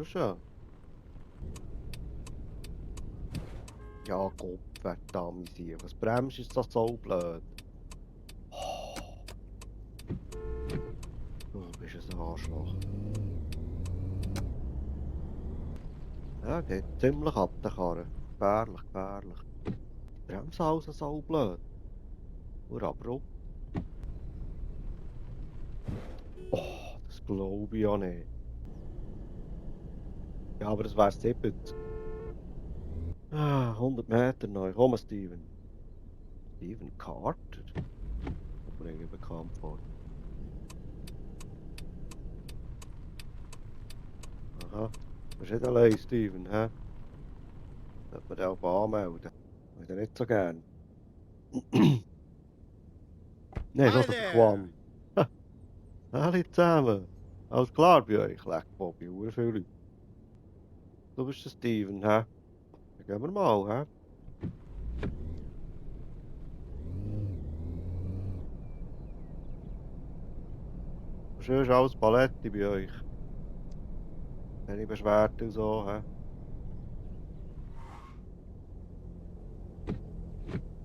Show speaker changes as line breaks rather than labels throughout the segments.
schon. Ja, Gott, verdammt, was bremst ist das so blöd? Oh, du bist ein Arschloch. Ja, geht ziemlich ab der Karre. Gefährlich, gefährlich. Die Bremsen also so blöd. Nur abrupt. Oh, das glaube ich ja nicht. Ja, aber das wär's 70. Ah, 100 Meter neu. Komm, Steven. Steven Carter? Kommt mir irgendwie bekannt vor. Aha. Du bist nicht allein, Steven, hä? Sollte man den auch anmelden. Ich den nicht so gern. Nein, so
Hi
der
there.
Quan. Hallo zusammen. Alles klar bei euch? Leck, Bobby, hure viele Leute. Du bist der Steven, hä? Dann gehen wir mal, hä? Schön ist alles Paletti bei euch. Keine Beschwerden und so, hä?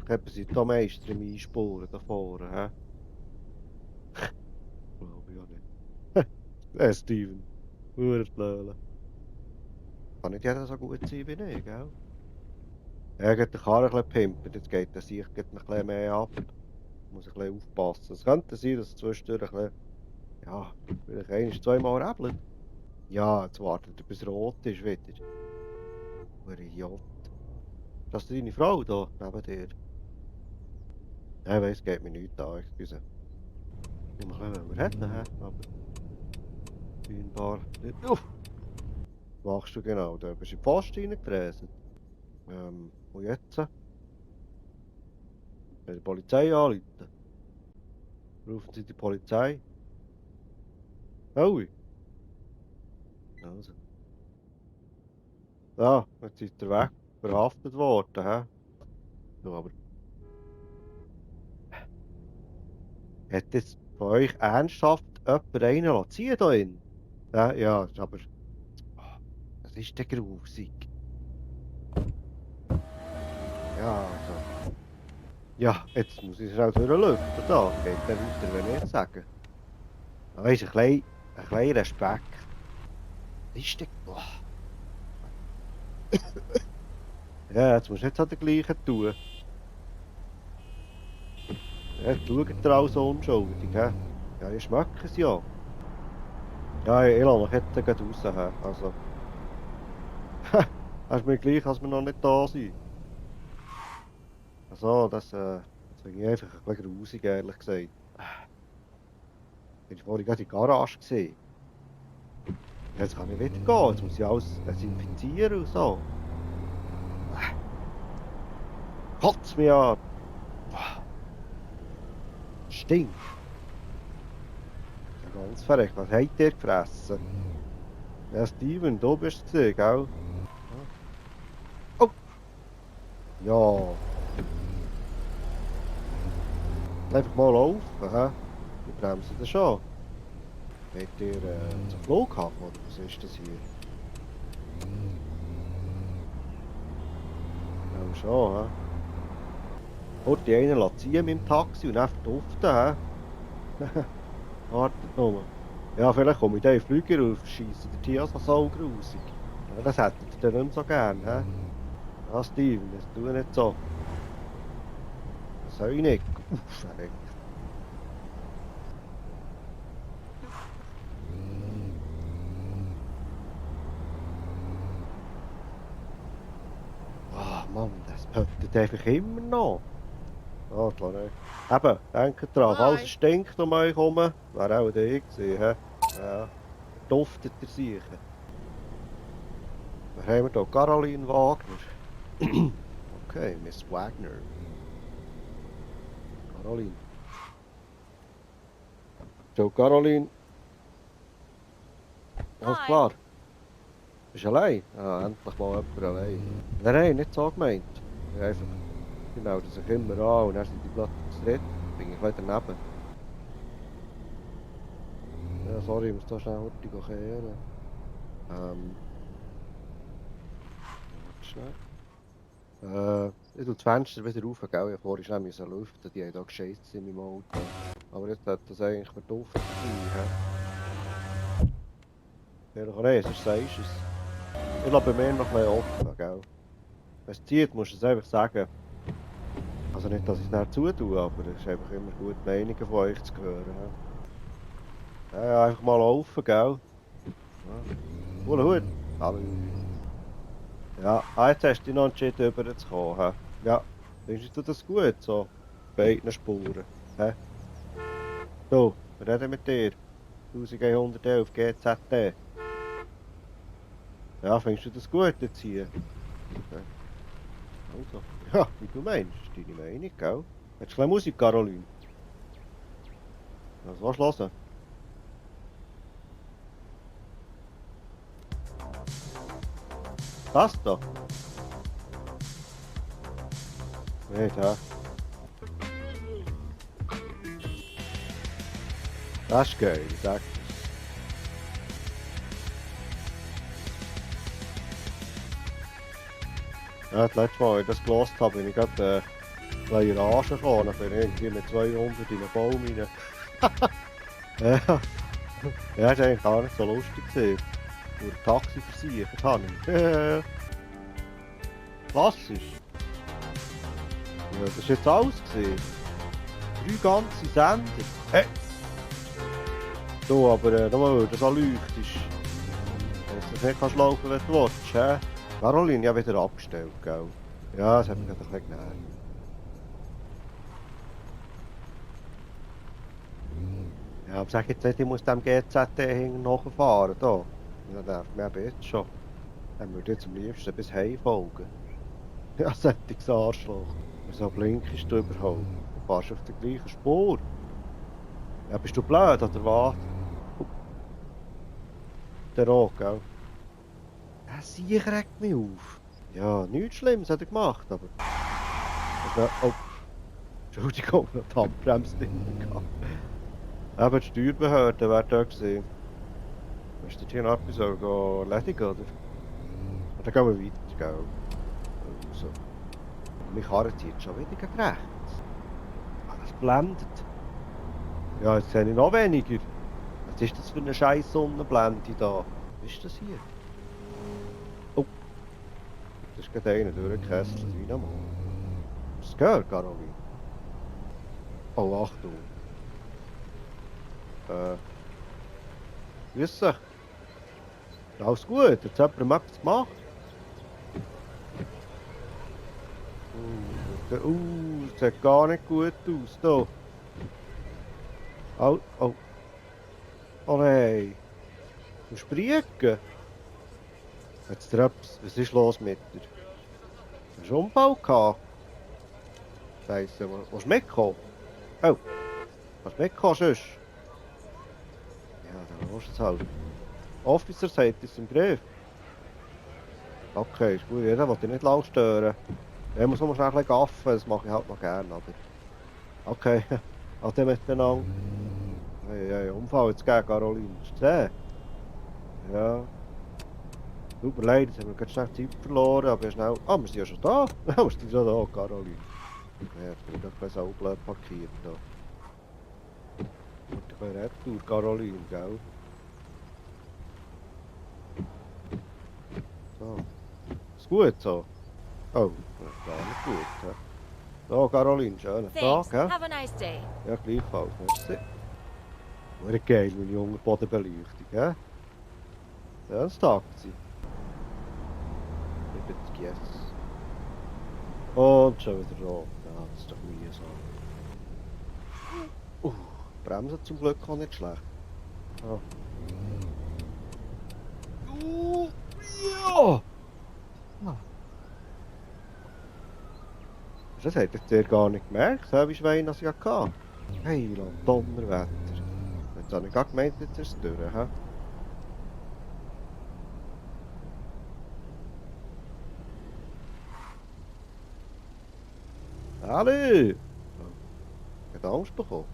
Haben sie da Meister im Einspuren da vorne, hä? Glaube ich auch nicht. Steven. Hure Blöle. Kann nicht jeder so gut sein wie ich, gell? Er geht den Karren ein bisschen pimpen, jetzt geht der sich ein bisschen mehr ab. Muss ein bisschen aufpassen. Es könnte sein, dass es zwischendurch ein bisschen, ja, vielleicht ein, zweimal rebelt. Ja, jetzt wartet er, bis rot ist wieder. Hure Idiot. Das ist deine Frau da, neben dir? Ja, ich weiss, geht mir nichts an, excuse. Ich muss wenn wir hätten, hä? Aber scheinbar nicht. Uff, was machst du genau? Da bist du in die Post reingefräst. Und jetzt? Soll ich die Polizei anrufen? Rufen Sie die Polizei? Oh, also. Ja, jetzt ist er weg, verhaftet worden, hä? Du, aber hat jetzt von euch ernsthaft jemand einen ziehen da in? Ja, aber das ist der grusig. Ja, also. Ja, jetzt muss ich es auch durchlüften da. Geht der weiter, wenn ich sagen. Da ist ein kleiner Respekt. Das ist der... Oh. Ja, jetzt musst du nicht an der gleichen tun. Jetzt schaut ihr auch so unschuldig, hä? Ja, ich schmecke es ja. Ja, ich lasse mich jetzt gleich raus, hä? Also... Hast mir gleich, als wir noch nicht da sind. Also, das finde ich einfach ein bisschen grusig, ehrlich gesagt. Ich war vorhin gerade in der Garage gesehen. Jetzt kann ich wieder gehen, jetzt muss ich alles desinfizieren und so. Kotzt mich an! Stinkt! Ja, ganz verreckt, was habt ihr gefressen? Ja, Steven, du bist es gewesen, gell? Oh! Ja, einfach mal laufen, hä? Die bremsen das schon. Wollt ihr zum Flughafen oder was ist das hier? Ja, schon, hä? Wollt ihr einen ziehen mit dem Taxi und einfach duften, hä? Wartet nur. Ja, vielleicht komme ich da in den Flüger und scheisse der Tier so grusig. Ja, das hättet ihr dann nicht mehr so gern, hä? Ja, Steven, das tu nicht so. Das soll ich nicht. Verreckt. Ah, Mann, das pöttet einfach immer noch. Ah, klar nicht. Eben, denkt dran, falls es
Bye.
stinkt um euch herum, wäre auch der ich gewesen, hä? Ja, duftet ihr sicher. Wir haben wir hier Caroline Wagner. Okay, Miss Wagner. Caroline. So, Caroline. Alles
Hi.
klar. Bist du allein? Ah, endlich mal jemand allein. Nein, nicht so gemeint. Ja, einfach, die melden sich immer an und dann sind die plötzlich zu dritt. Bin ich gleich daneben. Ja, sorry, ich muss da schnell hurtig kehren. Warte schnell. Ich tue das Fenster wieder rauf, gell? Ich vorhin schnell müssen lüften, die haben da gescheißt in meinem Auto. Aber jetzt sollte das eigentlich verduftet sein, hä? Vielleicht auch nicht, sonst sagst du es. Ich lasse bei mir noch ein bisschen offen, gell? Wenn es zieht, musst du es einfach sagen. Also nicht, dass ich es nicht zutue, aber es ist einfach immer gut, Meinungen von euch zu hören. Ja, ja, einfach mal laufen, gell? Ja. Cooler Hut. Hallo. Ja, jetzt hast du dich noch entschieden, rüberzukommen. Hä? Ja, findest du das gut, so? Beiden Spuren. Hä? So, wir reden mit dir. 1111 GZT. Ja, findest du das gut jetzt hier? Okay. Also, ja, wie du meinst, das ist deine Meinung, gell? Hättest du ein bisschen Musik, Caroline? Was willst du hören? Das da? Nicht, hä? Das ist geil, ich sag dir. Ja, das letzte Mal, als ich das gelost habe, bin ich gerade in die Rage gekommen. Dann bin ich irgendwie mit 200 in einen Baum rein. Ja, ja, das war eigentlich gar nicht so lustig gewesen. Nur ein Taxi versichert habe ich. Klassisch. Ja, das war jetzt alles gewesen. 3 ganze Sender. Hey! Du, aber nur weil du so leuchtest. Wenn du das nicht kannst laufen, wenn du willst, hä? Caroline, ja wieder abgestellt, gell? Ja, das hat mich gerade ein bisschen genervt. Ja, aber sag jetzt nicht, ich muss dem GZT hinten nachfahren, da. Ja, nervt mich eben jetzt schon. Dann würde ich jetzt am liebsten bis heim folgen. Ja, sättiges Arschloch. Wieso blinkst du überhaupt? Du fährst auf der gleichen Spur. Ja, bist du blöd, oder was? Der auch, gell? Ja, sie regt mich auf. Ja, nichts Schlimmes hat er gemacht, aber... Also, oh, Entschuldigung, die Handbremse drin gehabt. Eben, die Steuerbehörde wäre da gewesen. Willst du hier noch etwas erledigen, oder? Und dann gehen wir weiter, gell? Also, meine Karre zieht schon wieder gegen rechts. Ah, das blendet. Ja, jetzt sehe ich noch weniger. Was ist das für eine scheiß Sonnenblende da? Was ist das hier? Oh, das ist gerade einer durchgekesselt, wie nochmal. Hast du es gehört, Caroline? Oh, Achtung. Grüß dich. Alles gut? Hat jemand etwas gemacht? Das sieht gar nicht gut aus, da. Oh, oh. Oh nein. Du Sprieken? Jetzt was ist los mit dir? Hast du einen Unfall gehabt? Scheisse, willst du mitkommen? Oh, kannst du mitkommen sonst? Ja, dann musst du es halt. Officer sagt es im Griff. Okay, ist gut, jeder will dich nicht laut stören. Ich muss nur schnell ein bisschen gaffen, das mache ich halt noch gerne, aber... Okay, ade miteinander. Hey, Unfall jetzt gegeben, Caroline. Hast du gesehen? Ja. Tut mir leid, jetzt haben wir gerade schnell Zeit verloren, aber schnell... Ah, wir sind ja schon da. Ja, wir sind schon da, Caroline. Ja, jetzt bin ich doch ein bisschen blöd parkiert da. Und ich bin retour, Caroline, gell? So. Ist gut so? Oh, das ist gar nicht gut, hä? So, Caroline, schönen Tag, hä?
Have a nice day.
Ja, gleichfalls, merci. Wäre geil, meine Unterbodenbeleuchtung, hä? Ja, das Taxi. Ich bin das Yes. Und schon wieder rot. Ja, das ist doch mühsam. Bremsen zum Glück auch nicht schlecht. Ah. Ja! Ah. Das hättet ihr gar nicht gemerkt, wie Schwein das ich hatte. Hey, Donnerwetter. Jetzt habe ich gar gemeint, jetzt ist es durch, hä? Hallo! Ich habe Angst bekommen.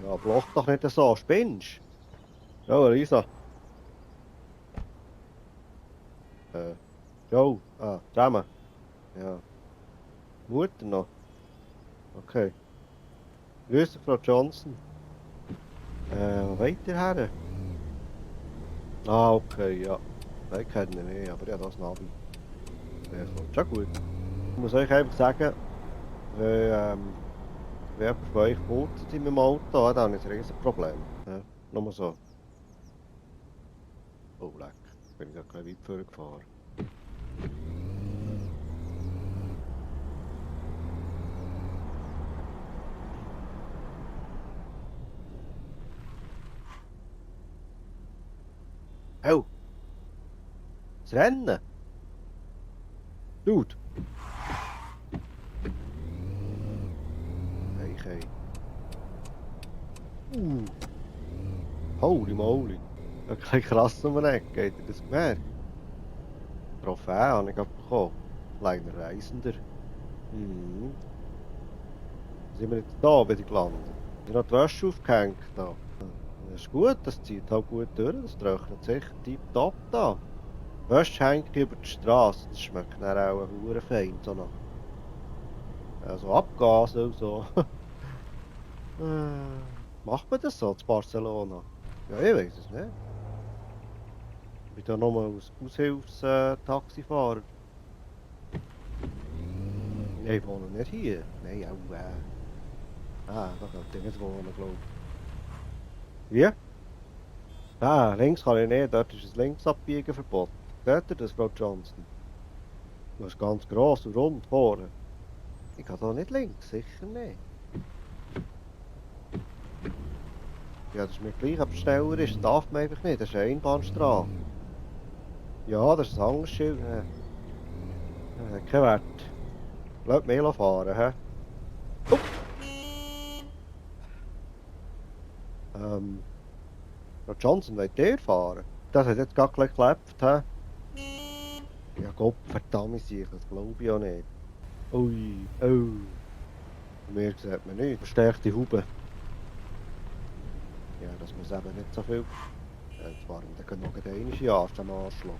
Ja, bloch doch nicht so, spinnst? Jo, Lisa. Jo, zusammen. Ja. Mutter noch. Okay. Grüße, Frau Johnson. Wo wollt ihr her? Ah, okay, ja. Nein, kenne ich nicht, aber ja, das Navi. Kommt schon gut. Ich muss euch einfach sagen, wenn jemand von euch putzt in meinem Auto, dann habe ich ein riesen Problem. Ja, nur so. Oh, leck. Bin ich da gleich weit vorgefahren. Oh, das Rennen! Dude! Hey. Holy moly! Ja, kein krass um die Ecke, habt ihr das gemerkt? Trophäe habe ich gerade bekommen. Kleiner Reisender. Mhm. Sind wir jetzt da, bin ich gelandet? Ich habe die Wäsche aufgehängt da. Das ist gut, das zieht halt gut durch, das trocknet sicher tipptopp da. Wäsche hängt über die Straße, das schmeckt dann auch hure fein, so nach Abgase und so. Macht man das so zu Barcelona? Ja, ich weiß es nicht. Ich bin da nochmal als Aushilfstaxifahrer. Nein, ich wohne nicht hier. Nein, auch da könnte ich nicht wohnen, glaube ich. Wie? Links kann ich nicht, dort ist ein Linksabbiegen verboten. Seht ihr das, Frau Johnson? Das ist ganz gross und rund vorne. Ich kann da nicht links, sicher nicht. Ja, das ist mir gleich, aber schneller ist, das darf man einfach nicht, das ist eine Einbahnstraße. Ja, das ist ein Hangenschild. Kein Wert. Lass mich fahren, hä? Oh. Frau Johnson, wollt ihr fahren? Das hat jetzt gerade gleich geklappt, hä? Ja, Gott, verdammt, das glaube ich auch nicht. Ui, oh. Mir sieht man nicht. Verstärkte Haube. Ja, das muss eben nicht so viel. Jetzt fahren wir dann noch einmal an, dem Arschloch.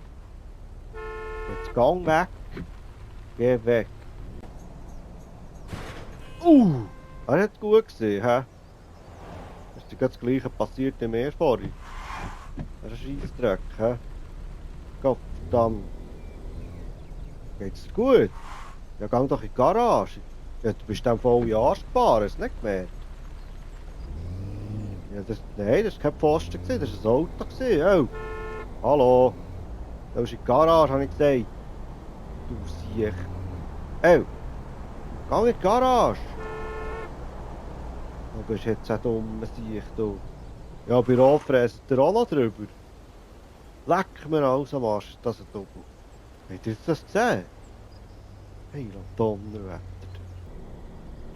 Jetzt gang weg. Geh weg. Er hat gut gesehen, hä? Ist dir das Gleiche passiert wie mir vorhin? Das ist ein Scheissdreck, hä? Gott verdammt. Geht's dir gut? Ja, gang doch in die Garage. Ja, du bist dann voll in den Arsch gefahren, hast du nicht gemerkt? Ja, nein, das war kein Pfosten, das war ein Auto. Oh, hallo. Du bist in die Garage, habe ich gesagt. Du Siech. Oh, geh in die Garage. Du bist jetzt ein dummer Siech, du. Ja, bei Rot fräst ihr auch noch drüber. Leck mir alles am Arsch, das ist ein Doppel. Habt ihr das gesehen? Hey, Donnerwetter.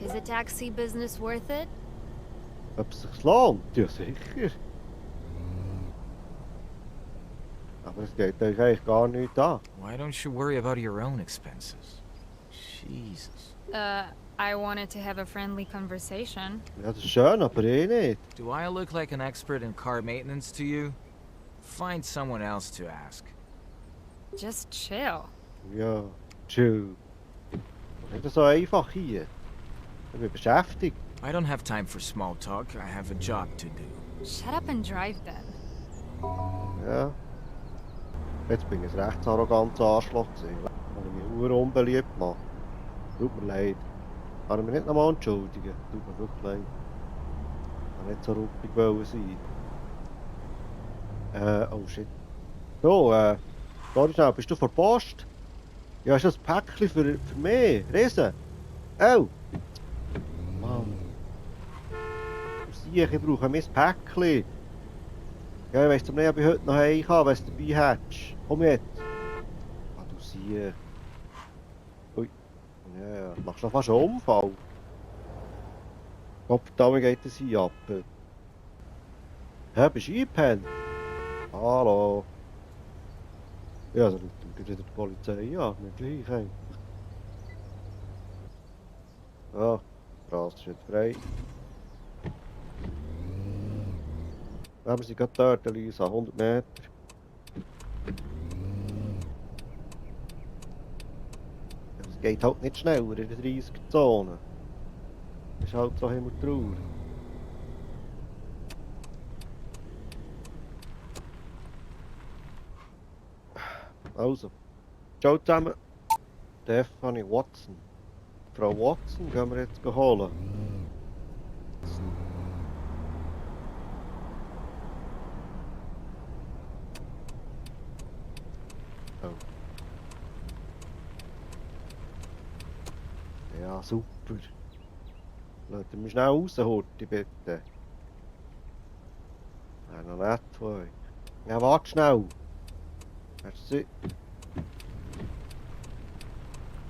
Is a taxi business worth it?
Ob es sich lohnt? Ja, sicher. Aber es geht euch eigentlich gar nicht an.
Why don't you worry about your own expenses? Jesus.
I wanted to have a friendly conversation.
Ja, das ist schön, aber ich nicht.
Do I look like an expert in car maintenance to you? Find someone else to ask.
Just chill.
Ja, chill. Nicht so einfach hier. Ich bin beschäftigt.
I don't have time for small talk. I have a job to do.
Shut up and drive then.
Ja. Jetzt bin ich ein recht arroganter Arschloch gewesen. Kann ich mich nur unbeliebt machen. Tut mir leid. Kann ich mich nicht nochmal entschuldigen. Tut mir wirklich leid. Ich kann nicht so ruppig wollen sein. Oh shit. So, sorry schnell, bist du vor der Post? Ja, ist das ein Päckchen für mich? Riesen? Oh! Mann. Ich brauche mein Päckchen. Ja, ich weiss doch nicht, ob ich heute noch heim kann, wenn du es dabei hättest. Komm jetzt. Ah, du siehst. Ui. Ja, machst du fast einen Unfall. Gott verdammt, geht das hier ab. Hä, bist du eingepennt? Hallo. Ja, dann ruft wieder die Polizei an, mir gleich eigentlich. Ah, die Straße ist jetzt frei. Ja, wir sind gerade dort, Elisa, 100 Meter. Es geht halt nicht schneller in der 30er-Zone. Ist halt so himmeltraurig. Also, ciao zusammen. Stephanie Watson. Frau Watson gehen wir jetzt holen. Oh. Ja, super. Lasst mich schnell raus, Horti, bitte. Ja, noch nett von euch. Ja, warte schnell. Merci.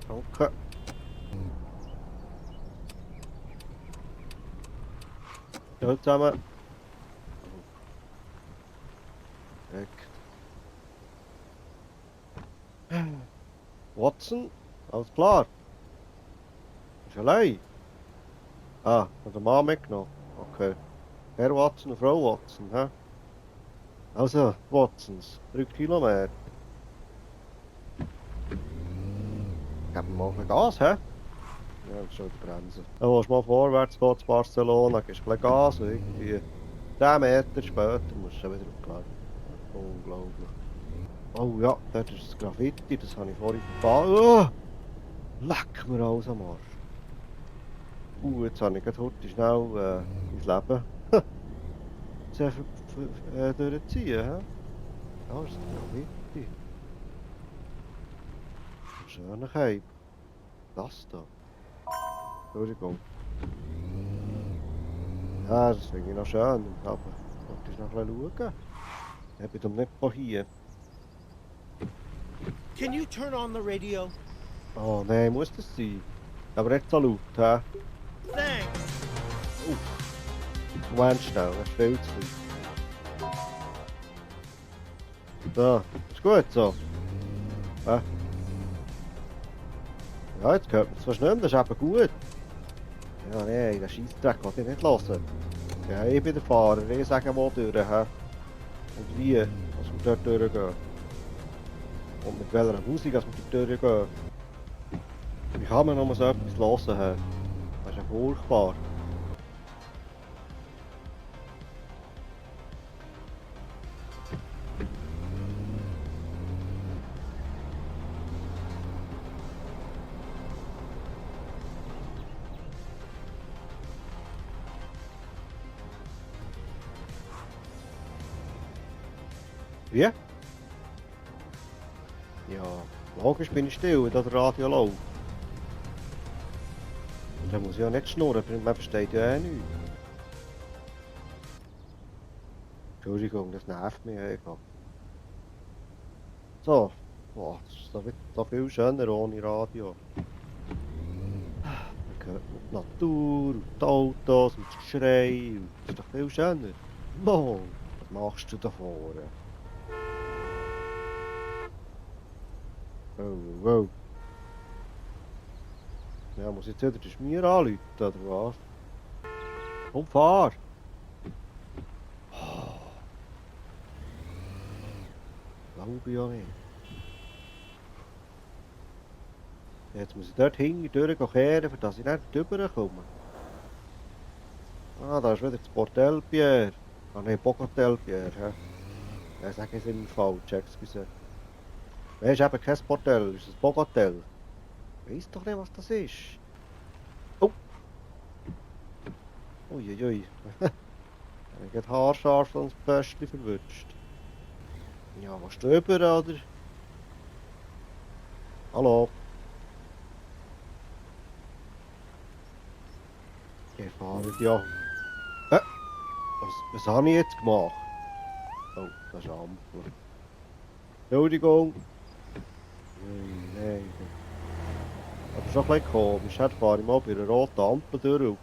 Danke. Ciao zusammen. Weg. Watson, alles klar. Ist allein. Ah, hat der Mann mitgenommen. Okay. Herr Watson und Frau Watson, hä? Also, Watsons, 3 Kilometer. Geben wir mal ein bisschen Gas, hä? Ja, das ist schon die Bremse. Dann willst du mal vorwärts gehen zu Barcelona, gehst ein bisschen Gas und irgendwie 10 Meter später musst du schon wieder aufgeladen. Unglaublich. Oh ja, dort ist das Graffiti, das habe ich vorhin verpasst. Oh, leck mir alles am Arsch. Jetzt habe ich gerade heute schnell mein Leben durchziehen. He? Ja, das ist ja wichtig. Schöner Cape. Das da. Entschuldigung. Ja, das finde ich noch schön. Aber ich wollte noch ein bisschen schauen. Ich bin doch nicht von hier.
Can you turn on the radio?
Oh nein, muss das sein? Aber nicht so laut, hä?
Thanks.
Moment schnell, das ist viel zu viel. So, ist gut so. Hä? Ja, jetzt hört man es fast nicht mehr, das ist eben gut. Ja, nein, den Scheissdreck kann ich nicht hören. Ja, ich bin der Fahrer, ich sage mal durch, hä? Und wie, dass wir dort durchgehen. Und mit welcher Musik, dass wir dort durchgehen. Wie kann man noch so etwas hören, hä? Das ist ja furchtbar. Wie? Ja, logisch bin ich still, wenn das Radio läuft. Und dann muss ich ja nicht schnurren, man versteht ja eh nichts. Entschuldigung, das nervt mich einfach. So, boah, das ist so viel schöner ohne Radio. Man hört die Natur und die Autos und das Geschrei. Und das ist doch viel schöner. Mo, was machst du da vorne? Oh, oh. Ja, muss jetzt wieder den Schmier anrufen, oder was? Komm, fahr! Oh. Glaube ich ja nicht. Jetzt muss ich dort hinten durchkehren, für dass ich nicht rüberkomme. Ah, da ist wieder das Portel Pierre. Ah nein, Bogotel Pierre, hä? Ja, sag ich es immer falsch, excuse. Nein, ist eben kein Portel, ist ein Bogotel. Ich weiss doch nicht, was das ist. Oh! Uiuiui. Ich habe haarscharf ans Pöstchen verwünscht. Ja, was du rüber, oder? Hallo? Ich fahre ja. Was habe ich jetzt gemacht? Oh, das ist Ampel. Entschuldigung. Nein. Aber schon ein bisschen komisch. Jetzt fahre ich mal bei einer roten Ampel durch.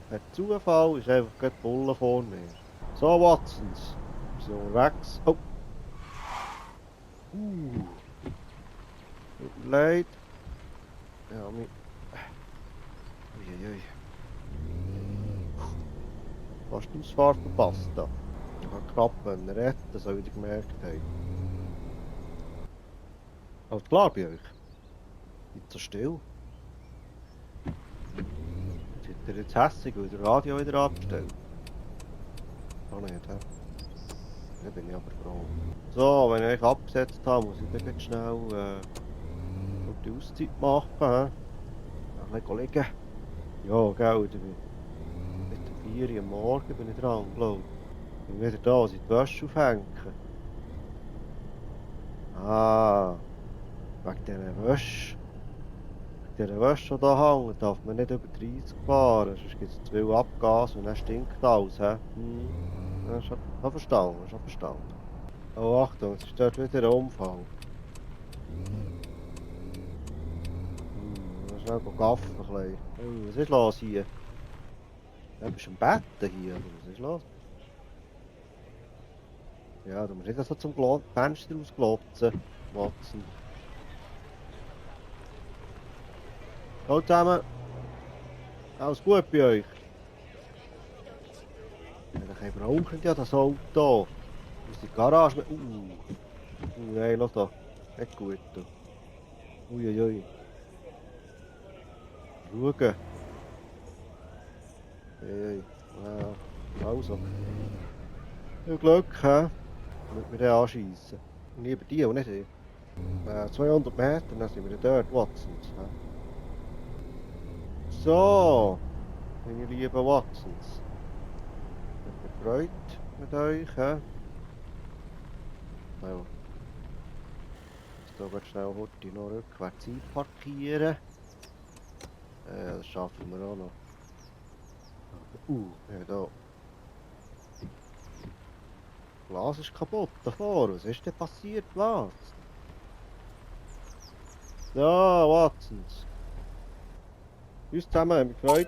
Der Zufall ist einfach gerade die Bulle vor mir. So, Watsons. Wir sind unterwegs. Oh. Tut mir leid. Ja, mich. Uiuiui. Fast die Ausfahrt verpasst da. schon knapp retten, so wie ihr gemerkt habt. Alles klar bei euch? Nicht so still. Seid ihr jetzt hässig, weil der Radio wieder abgestellt? Oh nicht, hä? Da bin ich aber froh. So, wenn ich euch abgesetzt habe, muss ich dann gleich schnell die Auszeit machen. Hä? Ein bisschen liegen. Ja, gell, mit der 4 Uhr am Morgen bin ich dran, glaube ich. Bin wieder da, als ich die Wäsche aufhängen. Ah, wegen dieser Wäsche. Wegen dieser Wäsche, die da hängt, darf man nicht über 30 fahren, sonst gibt es zu viel Abgas und dann stinkt alles. He? Ja, schon verstanden, schon verstanden. Oh, Achtung, es ist dort wieder ein Unfall. Schnell gaffen ein bisschen. Oh, was ist los hier? Du bist am Betten hier, oder was ist los? Ja, du musst nicht so zum Fenster rausglotzen, Watson. Hallo zusammen. Alles gut bei euch? Ja, dann brauchen ja das Auto. Aus der Garage. Nein, lass da. Nicht gut. Uiuiui. Schauen. Hey, ja, also. Viel Glück, hä? Mit mir den anschiessen. Lieber die und nicht ich. 200 Meter, dann sind wir dort, Watsons. Hä? So, meine lieben Watsons. Ich bin gefreut mit euch, hä? Also, jetzt hier schnell heute noch rückwärts einparkieren. Das schaffen wir auch noch. Ja, da. Das Glas ist kaputt davor. Was ist denn passiert, Glas? So, Watsons. Uns zusammen, haben wir gefreut.